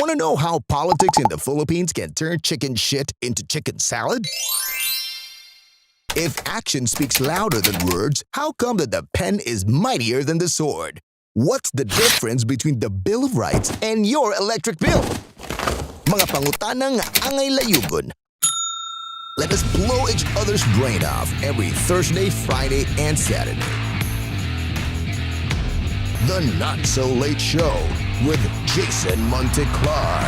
Want to know how politics in the Philippines can turn chicken shit into chicken salad? If action speaks louder than words, how come that the pen is mightier than the sword? What's the difference between the Bill of Rights and your electric bill? Mga pangutana nga angay layugon. Let us blow each other's brain off every Thursday, Friday, and Saturday. The Not So Late Show with Jason Monteclar.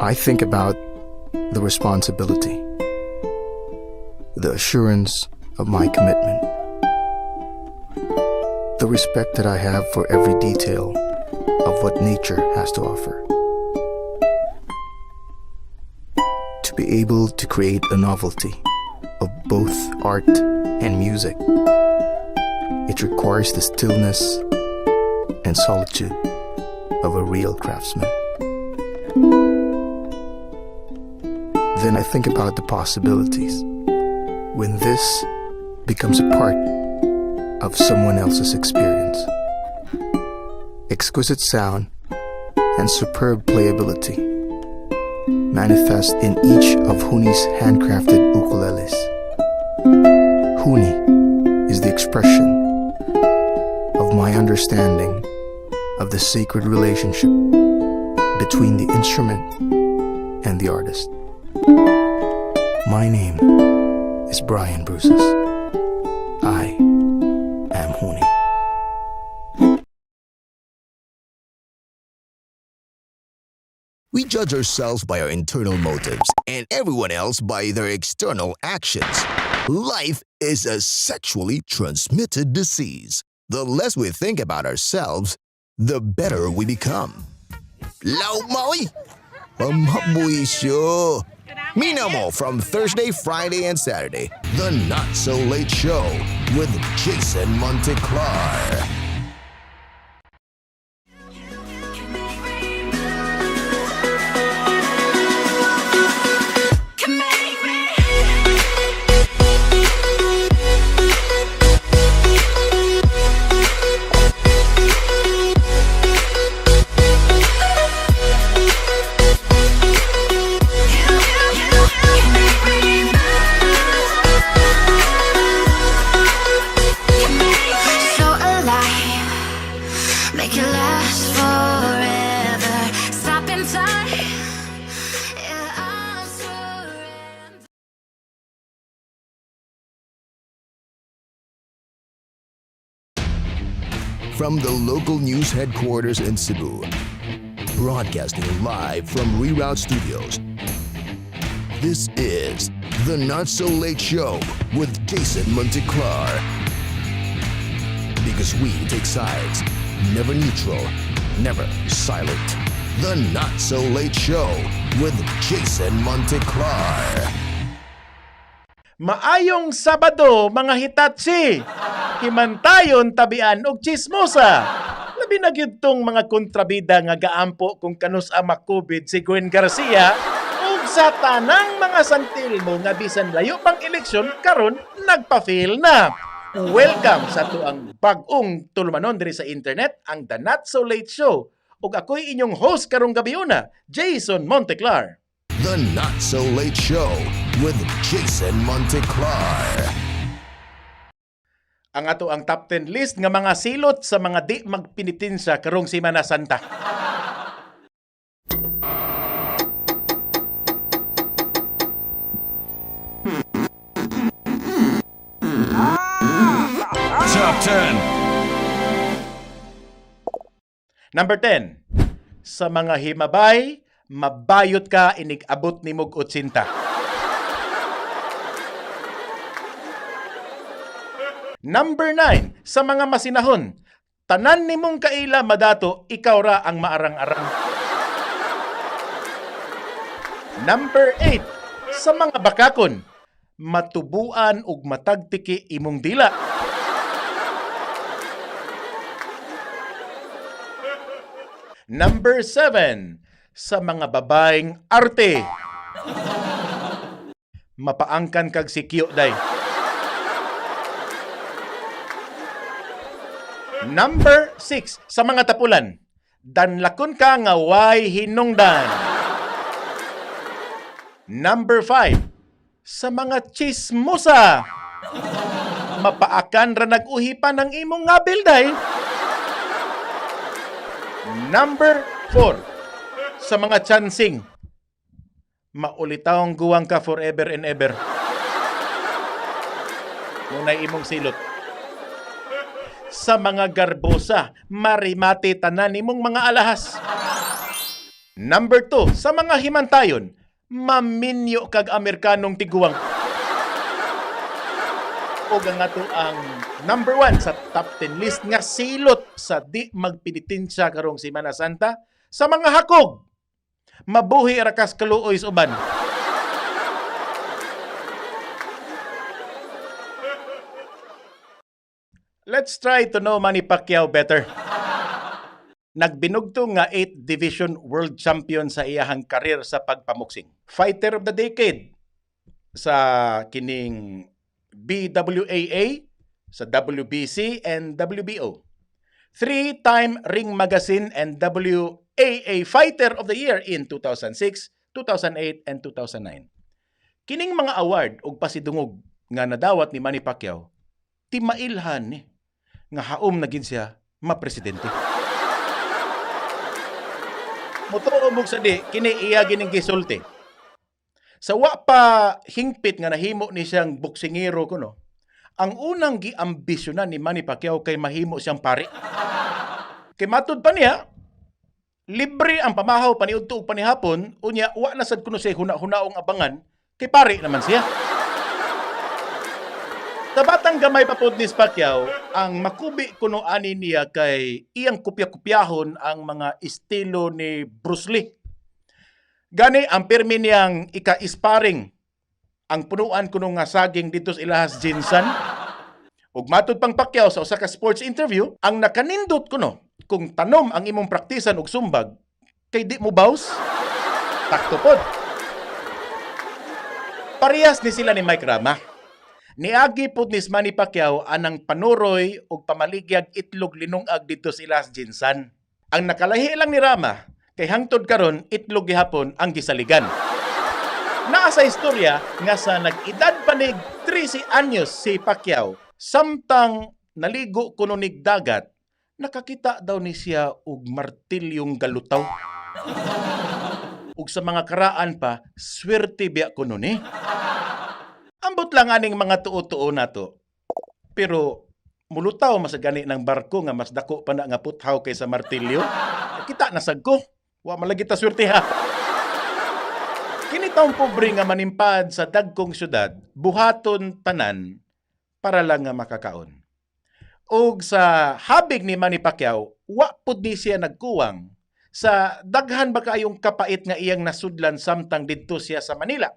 I think about the responsibility, the assurance of my commitment, the respect that I have for every detail of what nature has to offer. To be able to create a novelty of both art and music, it requires the stillness and solitude of a real craftsman. Then I think about the possibilities when this becomes a part of someone else's experience. Exquisite sound and superb playability manifest in each of Huni's handcrafted ukuleles. Huni is the expression of my understanding of the sacred relationship between the instrument and the artist. My name is Brian Bruces. I am Huni. We judge ourselves by our internal motives and everyone else by their external actions. Life is a sexually transmitted disease. The less we think about ourselves, the better we become. Law maoy! Pamhabuisyo! Minamo from Thursday, Friday, and Saturday. The Not So Late Show with Jason Monteclar. So alive, make it last forever. Stop in time, yeah, I'll surrender. From the local news headquarters in Cebu, broadcasting live from Reroute Studios. This is the Not So Late Show with Jason Monteclar. Because we take sides, never neutral, never silent. The Not So Late Show with Jason Monteclar. Maayong Sabado, mga Hitachi! Himantayon tabian og chismosa. Labi na gyud tong mga kontrabida nga gaampo kung kanus ang makubid si Gwen Garcia ug sa tanang mga santilmo nga bisan layo pang eleksyon karon nagpa-fail na. Welcome sa tuang bag-ong tulumanon diri sa internet, ang The Not So Late Show. Ug ako'y inyong host karong gabi una, Jason Monteclar. The Not So Late Show with Jason Monteclar. Ang ato ang top 10 list nga mga silot sa mga di magpinitensya karong Semana Santa. Top 10. Number 10. Sa mga himabay, mabayot ka inig-abot nimog 80. Number 9. Sa mga masinahon, tanan nimong kaila madato, ikaw ra ang maarang-arang. Number 8. Sa mga bakakon, Matubuan og matagtiki imong dila. Number 7, sa mga babaeng arte. Mapaangkan kag sikyo day. Number 6, sa mga tapulan. Danlakon ka nga way hinungdan. Number 5, sa mga chismosa. Mapaakan ra nag-uhipan ang imong ngabil day. Number 4, sa mga chansing. Maulitawng guwang ka forever and ever. Muna'y imong silot. Sa mga garbosa, marimati tanan imong mga alahas. Number 2, sa mga himantayon, maminyo kag Amerikanong tiguang. O ang ato ang number 1 sa top 10 list nga silot sa di magpinitensya karong Semana Santa sa mga hakog. Mabuhi ra kas kaluoy sa uban. Let's try to know Manny Pacquiao better. Nagbinugto nga 8th Division World Champion sa iyahang karir sa pagpamuksing. Fighter of the Decade sa kining BWAA, sa WBC and WBO. Three-time Ring Magazine and WAA Fighter of the Year in 2006, 2008, and 2009. Kining mga award og pasidungog nga nadawat ni Manny Pacquiao, timailhan ni nga haom na gid siya mapresidente. Motuo mo sa di kini iya gining gisulti. Sa wa pa hingpit nga nahimo ni siyang boksingero kuno, ang unang giambisyonan ni Manny Pacquiao kay mahimo siyang pari. Kay matud pa niya, libre ang pamahaw paniudto ug panihapon, unya wa na sad kuno siya huna-hunaong abangan kay pari naman siya. Sa batang gamay pa pod ni Pacquiao, ang makubi kuno ani niya kay iyang kopya-kopyahon ang mga estilo ni Bruce Lee. Gani ang pirmi niyang ika-sparring ang punuan kuno nga saging dito sa Ilahas Jinsan. Ug matud pang Pacquiao sa usa ka sports interview, ang nakanindot kuno kung tanom ang imong praktisan og sumbag kay di mo baws. Takto pod. Parehas ni sila ni Mike Rama. Niagi pod ni Manny Pacquiao anang panuroy og pamaligyag itlog linungag didto sa Ilahas Jinsan. Ang nakalahi lang ni Rama kay hangtod karon itlog gihapon ang gisaligan. Naa sa istorya nga sa nag-edad pa nig 13 anyos si Pacquiao, samtang naligo kuno nig dagat, nakakita daw ni siya og martilyong galutaw. Ug sa mga karaan pa, swerte biya kuno ni. Ambot lang aning mga tuo-tuo nato. Pero mulutaw mas gani ng barko nga mas dako pa na nga puthaw kaysa martilyo. Kita na sad ko. Wa malagi ta swerte ha. Kini taong pobre nga manimpad sa dagkong syudad, buhaton tanan para lang nga makakaon. Og sa habig ni Manny Pacquiao, wa pud ni siya nagkuwang sa daghan ba kaayong kapait nga iyang nasudlan samtang didto siya sa Manila.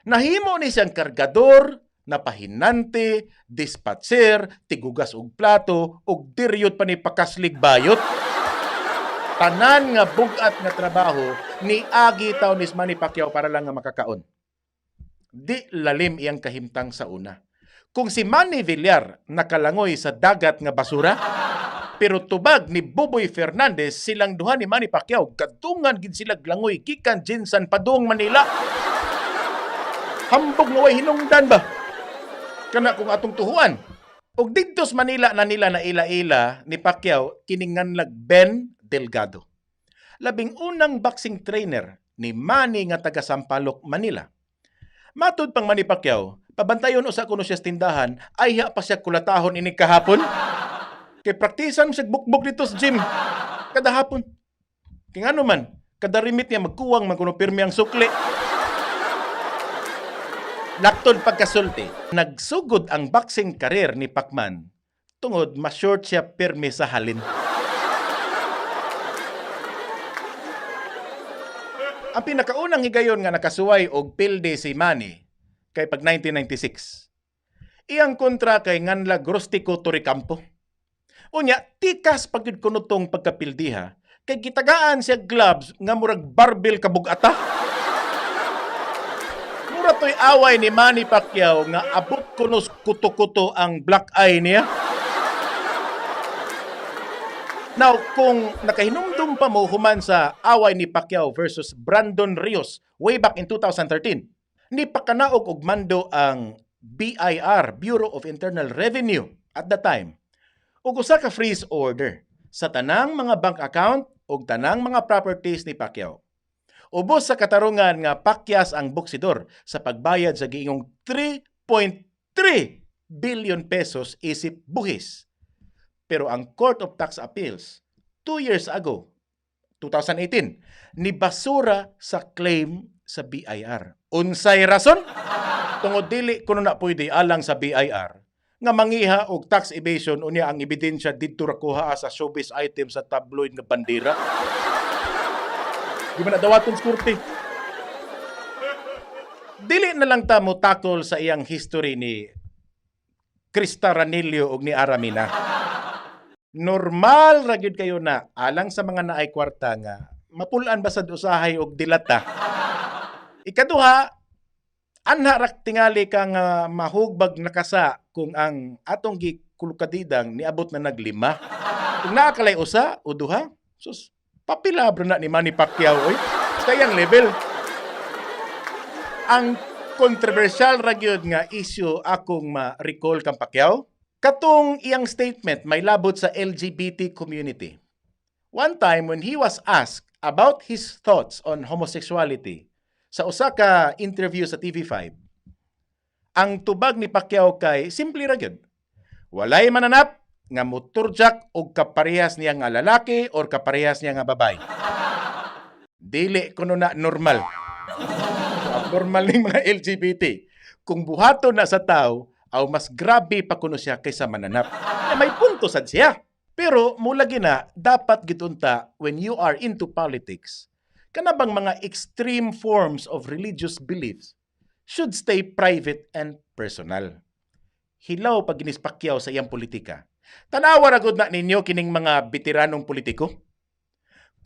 Nahimo ni siyang kargador, napahinante, dispatcher, tigugas og plato, ug diryot pa ni pakaslig bayot. Tanan nga bug-at nga trabaho ni agi taw ni Manny Pacquiao para lang nga makakaon. Di lalim iyang kahimtang sa una. Kung si Manny Villar nakalangoy sa dagat nga basura, pero tubag ni Buboy Fernandez silang duha ni Manny Pacquiao gadungan gid sila langoy gikan Jinsan padung Manila. Hambog nga way hinungdan ba? Kana kung atong tuhuan. Ug didto sa Manila na nila na ila-ila ni Pacquiao kininganlag Ben Delgado. Labing unang boxing trainer ni Manny nga taga Sampaloc, Manila. Matud pang Manny Pacquiao, pabantayon usa kuno siya sa tindahan, ayha pa siya kulatahon ini kahapon. Kay praktisan siya bukbok dito sa gym kada hapon. Kay ngano man, kada rimit niya magkuwang man kuno pirmi ang sukli. Laktod pagkasulti, nagsugod ang boxing career ni Pacman tungod ma-short siya pirmi sa halin. Ang pinakaunang higayon nga nakasuway og pilde si Manny Kay pag 1996. Iyang kontra kay Nganlag Rustico Torrecampo. Unya, tikas pag gyud kuno tong pagkapildiha kay gitagaan siya gloves nga murag barbell kabugata. Mura to'y away ni Manny Pacquiao nga abot kuno sa kuto-kuto ang black eye niya. Now, kung nakahinumdum pa mo human sa away ni Pacquiao versus Brandon Rios way back in 2013, ni pakanaog og mando ang BIR, Bureau of Internal Revenue at the time, ug usa ka freeze order sa tanang mga bank account ug tanang mga properties ni Pacquiao. Ubos sa katarungan nga pakyas ang boksidor sa pagbayad sa giingong 3.3 billion pesos isip buhis. Pero ang Court of Tax Appeals, 2 years ago, 2018, ni basura sa claim sa BIR. Unsay rason? Tungod dili kuno na pwede alang sa BIR nga mangiha og tax evasion, unya ang ebidensya didto ra kuha sa showbiz item sa tabloid nga bandera. Di ba na dawaton sa korte? Dili na lang ta mo takol sa iyang history ni Krista Ranillo og ni Aramina. Normal ra gyud kayo na alang sa mga naay kwarta nga mapulan ba sad usahay og dilata. Ikaduha, anha ra tingali ka nga mahugbag nakasa kung ang atong gikulukadidang niabot na naglima. Kung naa kalay usa o duha, sus, papilabro na ni Manny Pacquiao oy. Sa iyang level. Ang controversial ra gyud nga issue akong ma-recall kang Pacquiao, katong iyang statement may labot sa LGBT community. One time when he was asked about his thoughts on homosexuality sa usa ka interview sa TV5, ang tubag ni Pacquiao kay simple ra gyud. Walay mananap nga muturjak og kaparehas niya nga lalaki or kaparehas niya nga babae. Dili kuno na normal. So, abnormal ning mga LGBT. Kung buhaton na sa tao, aw mas grabe pa kuno siya kaysa mananap. Eh, may punto sad siya. Pero mulagi na dapat gitunta when you are into politics, kana bang mga extreme forms of religious beliefs should stay private and personal. Hilaw pag ginis Pacquiao sa iyang politika. Tanawa ra gud na ninyo kining mga veteranong politiko.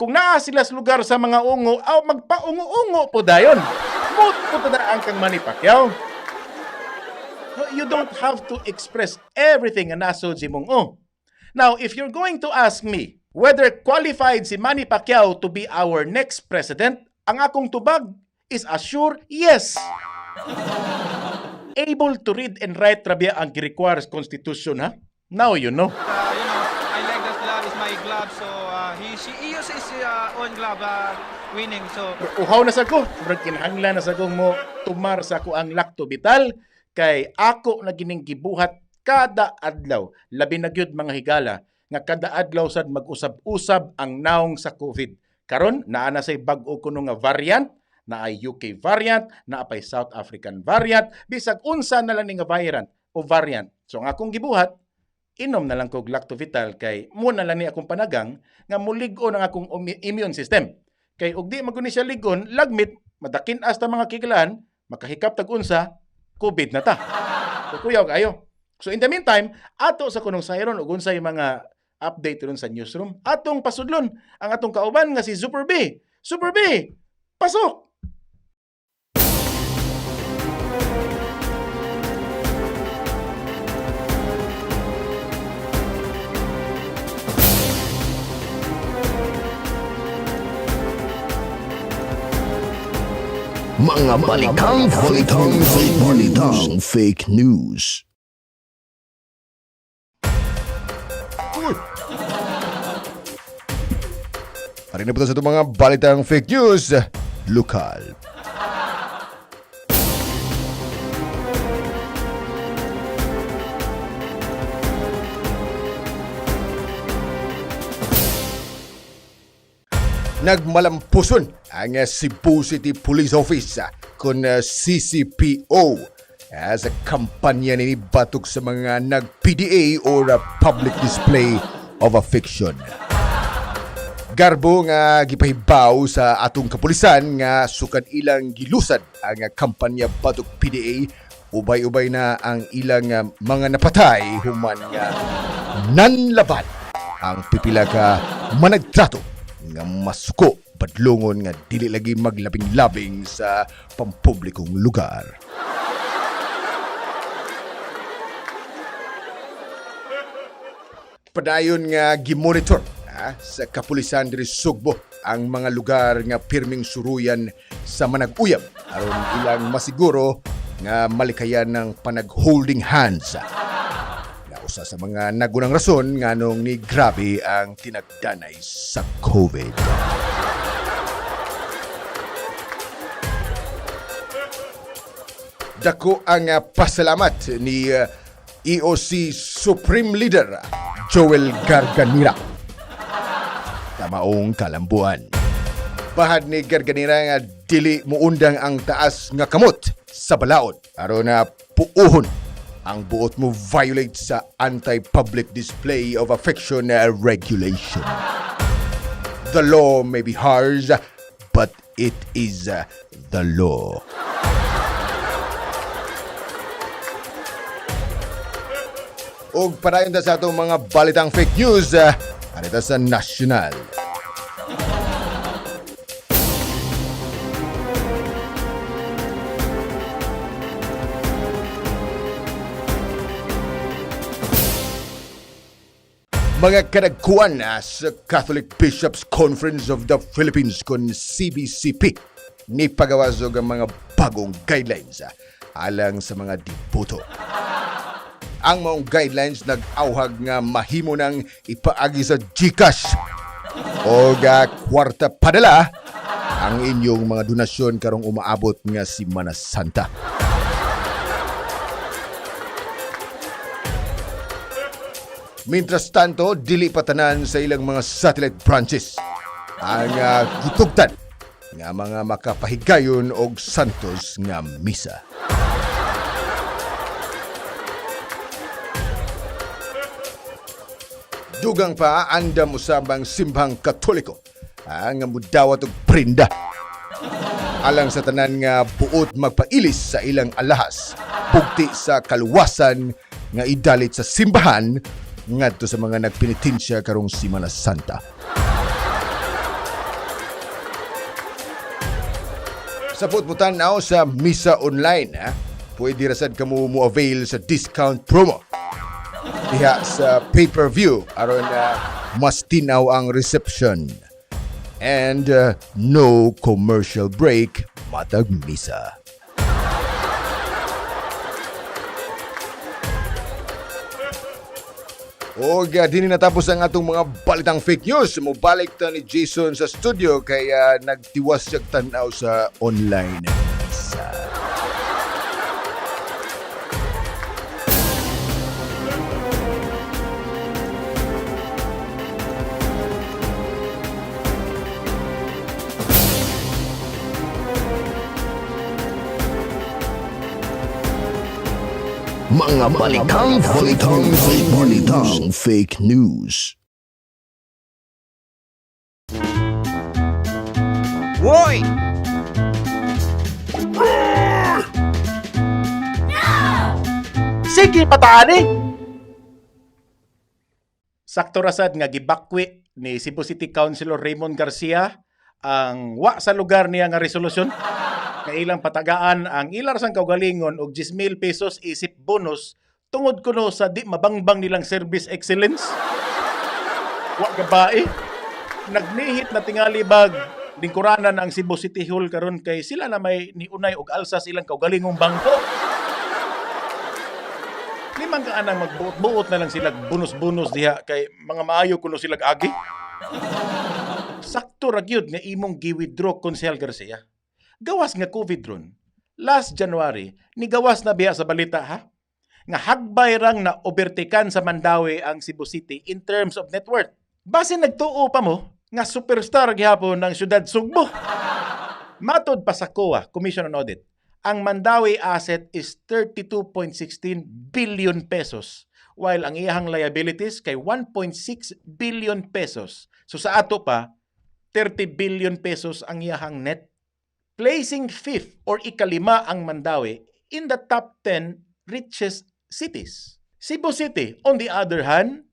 Kung naa sila sa lugar sa mga ungo, aw magpaungo-ungo po dayon. Mut po na ang kang Manny Pacquiao. No, you don't have to express everything nga nasod si mong o. Now, if you're going to ask me whether qualified si Manny Pacquiao to be our next president, ang akong tubag is a sure yes. Able to read and write ra biya ang gi-require sa Constitution, ha? Now you know. I like that glove is my glove, so he uses his own glove winning. So Uhaw na sa ko. Murag kinahanglan na sa kong mo tumar sa ako ang Lacto Vital kay ako na gining gibuhat kada adlaw. Labi na gyud mga higala nga kada adlaw sad mag-usab-usab ang naong sa COVID. Karon naa na say bag-o kuno nga variant, naay UK variant, naa pay South African variant, bisag unsa na lang ni nga variant o variant. So ang akong gibuhat, inom na lang kog Lacto Vital kay mo na lang ni akong panagang nga mulig-on ang akong immune system. Kay og di man guni siya ligon, lagmit madakin as ta mga kiglaan, makahikap tag unsa, COVID na ta. So kuyaw kayo. So in the meantime, ato sa kunong sayron ug unsay mga update ron sa newsroom, atong pasudlon ang atong kauban nga si Super B. Super B, pasok! Mga balitang fake news. Balitang fake news. Uy! Ari na po sa itong mga balitang fake news. Lokal. Nagmalampuson ang Cebu City Police Office kon CCPO sa kampanya ni batok sa mga nag-PDA or public display of affection. Garbo nga gipahibaw sa atong kapulisan nga sukad ilang gilusad ang kampanya batok PDA, ubay-ubay na ang ilang mga napatay human nga nanlaban ang pipila ka managtrato nga masuko badlongon nga dili lagi maglabing-labing sa pampublikong lugar. Padayon nga gimonitor sa kapulisan diri Sugbo ang mga lugar nga pirming suruyan sa manag-uyab aron ilang masiguro nga malikayan ng panag-holding hands. Na usa sa mga nagunang rason nganong ni grabe ang tinagdanay sa COVID. Dako ang pasalamat ni EOC Supreme Leader Joel Garganira. Tamaong kalambuan. Bahad ni Garganira nga dili muundang ang taas nga kamot sa balaod aron na puuhon ang buot mo violate sa anti-public display of affection regulation. The law may be harsh, but it is the law. Og padayon ta sa atong mga balitang fake news arita sa national. Mga kadagkuan na sa Catholic Bishops Conference of the Philippines kon CBCP ni pagawas og ang mga bagong guidelines alang sa mga deboto. Ang maong guidelines nag-auhag nga mahimo nang ipaagi sa GCash o ga kwarta padala ang inyong mga donasyon karong umaabot nga Semana Santa. Mientras tanto, dili pa tanan sa ilang mga satellite branches ang gitugtan nga mga makapahigayon og santos nga misa. Dugang pa andam usab ang simbahang Katoliko ang mudawat og prinda alang sa tanan nga buot magpailis sa ilang alahas bugti sa kaluwasan nga idalit sa simbahan ngadto sa mga nagpenitensya karong Semana Santa. Sa putputan-aw sa misa online, ha? Pwede ra sad kamo mo avail sa discount promo diha sa pay-per-view aron mas tinaw ang reception. And no commercial break matag misa. Og dini natapos ang atong mga balitang fake news. Mobalik ta ni Jason sa studio kay nagtiwas siya tan-aw sa online misa. Mga balitang fake news. Balitang fake news. Woy! Sige, pataani! Sakto rasad nga gibakwi ni Cebu City Councilor Raymond Garcia ang wa sa lugar niya nga resolusyon nga ilang patagaan ang ilar sang kaugalingon og 10,000 pesos isip bonus tungod kuno sa di mabangbang nilang service excellence. Wa gabae. Nagnihit na tingali bag lingkuranan ang Cebu City Hall karon kay sila na may niunay og alsa sa ilang kaugalingong bangko. Limang ka anang magbuot-buot na lang sila bonus-bonus diha kay mga maayo kuno sila agi. Sakto ra gyud nga imong gi-withdraw, Konsehal Garcia. Gawas nga COVID ron. Last January, ni gawas na biya sa balita ha. Nga hagbay rang na overtaken sa Mandaue ang Cebu City in terms of net worth. Base nagtuo pa mo nga superstar gihapon ng syudad Sugbo. Matod pa sa COA, Commission on Audit, ang Mandaue asset is 32.16 billion pesos while ang iyahang liabilities kay 1.6 billion pesos. So sa ato pa, 30 billion pesos ang iyahang net. Placing fifth or ikalima ang Mandaue in the top 10 richest cities. Cebu City, on the other hand,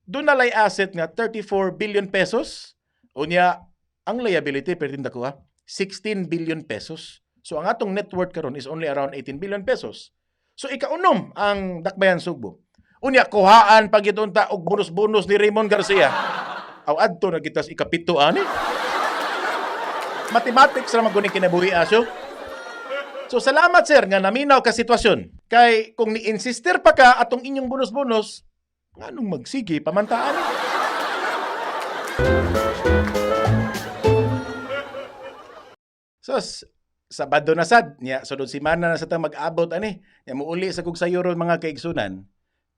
duna lay asset nga 34 billion pesos. Unya, ang liability, pertinda ko ha, 16 billion pesos. So ang atong net worth karon is only around 18 billion pesos. So ikaunom ang Dakbayan Sugbo. Unya, kuhaan pag unta og bonus-bonus ni Raymond Garcia. Aw, adto na kita sa ikapito ani. Mathematics ra man guni kinabuhi, aso. So salamat, sir, nga naminaw ka sitwasyon. Kay kung ni-insister pa ka atong inyong bonus-bonus, nganong magsige pamantaan eh. Sos, Sabado na sad nya, sunod semana na sa ta mag-abot ani. Nya muuli sa kog sayo ron, mga kaigsunan,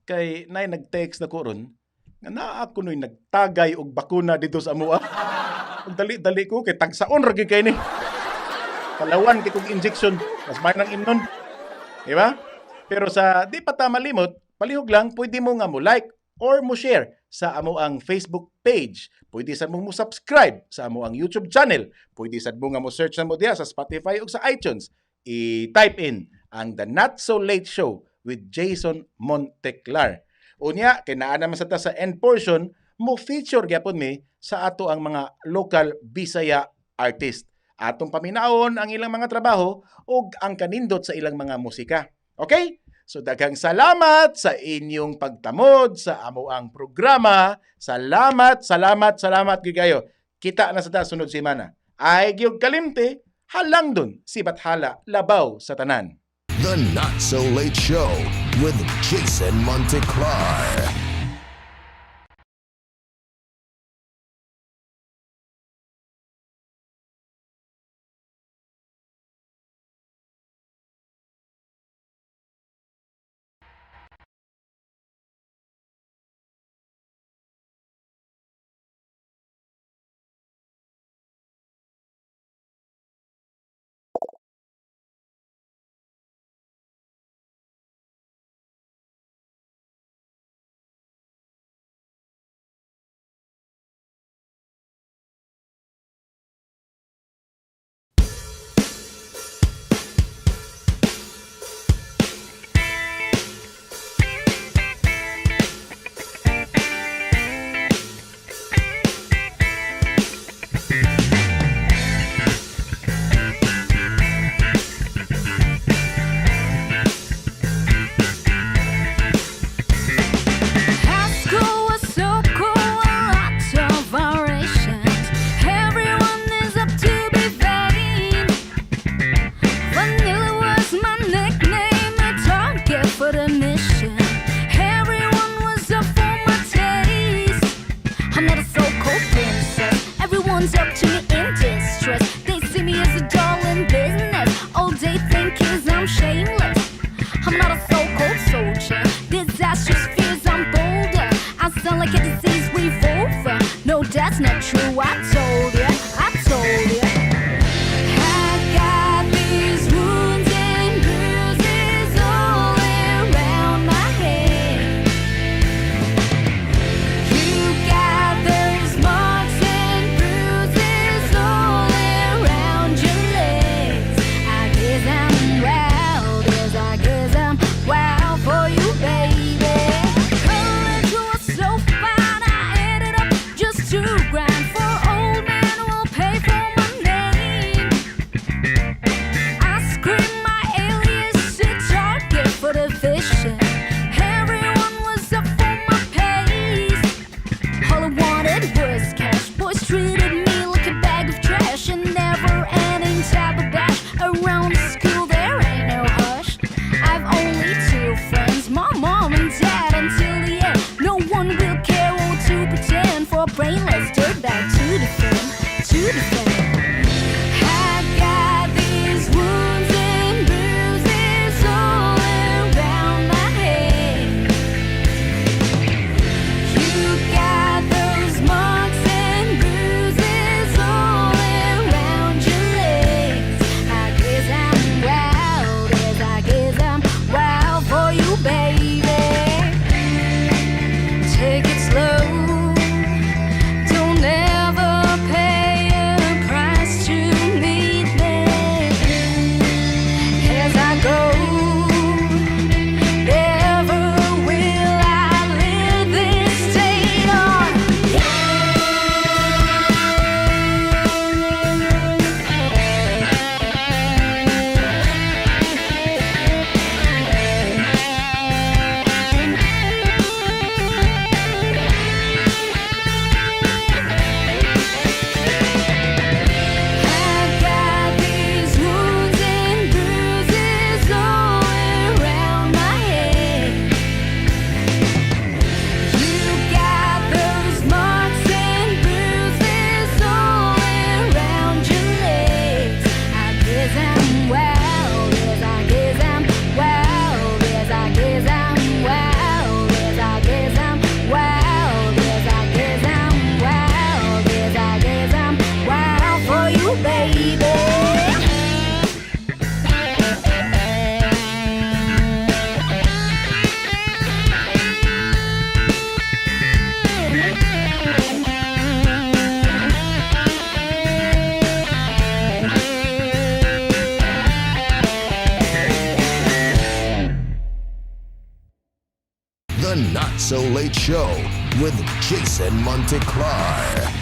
kay nay nag-text na ko ron nga naa kunoy nagtagay og bakuna dito sa amoa. Ug dali-dali ko kay tagsaon ra gyud kay ni. Kalawan kay kog injection, mas may nang imnon. Di ba? Pero sa di pa ta malimot, palihog lang pwede mo nga mo like or mo share sa amo ang Facebook page. Pwede sad mo mo subscribe sa amo ang YouTube channel. Pwede sad mo nga mo search na mo diha sa Spotify ug sa iTunes. I-type in ang The Not So Late Show with Jason Monteclar. Unya, kay naa naman sa ta sa end portion, mo feature gyapon mi sa ato ang mga local Bisaya artist. Atong paminaon ang ilang mga trabaho ug ang kanindot sa ilang mga musika. Okay? So daghang salamat sa inyong pagtamod sa amo ang programa. Salamat, salamat, salamat gyud kayo. Kita na sa ta sunod semana. Ay gyud kalimti, halang dun si Bathala labaw sa tanan. The Not So Late Show with Jason Monteclar. High school was so cool, a lot of variations. Everyone is up to be vain. Vanilla was my nickname, a target for the mission. Everyone was up for my taste. I'm not a so-called princess. Everyone's up to me in distress. They see me as a doll in business. All they think is I'm shameless. I'm not a so-called soldier. Disastrous fears, I'm bolder. I sound like a diseased revolver. No, that's not true. I told ya, I told ya. I got these wounds and bruises all around my head. You got those marks and bruises all around your legs. I guess I'm wild, yes, I guess I'm wild for you, baby. College was so fine, I ended up just to grind for old men who will pay for my name. I scream my alias, a target for the vision. Everyone was up for my pace. All I wanted was cash. Boys treated me like a bag of trash and never ending type of bash. Around the school, there ain't no hush. I've only two friends, my mom and dad. Until the end, no one will care or to pretend for a brainless dirtbag to defend, to defend. I got these wounds and bruises all around my head. You got those marks and bruises The Not So Late Show with Jason Monteclar.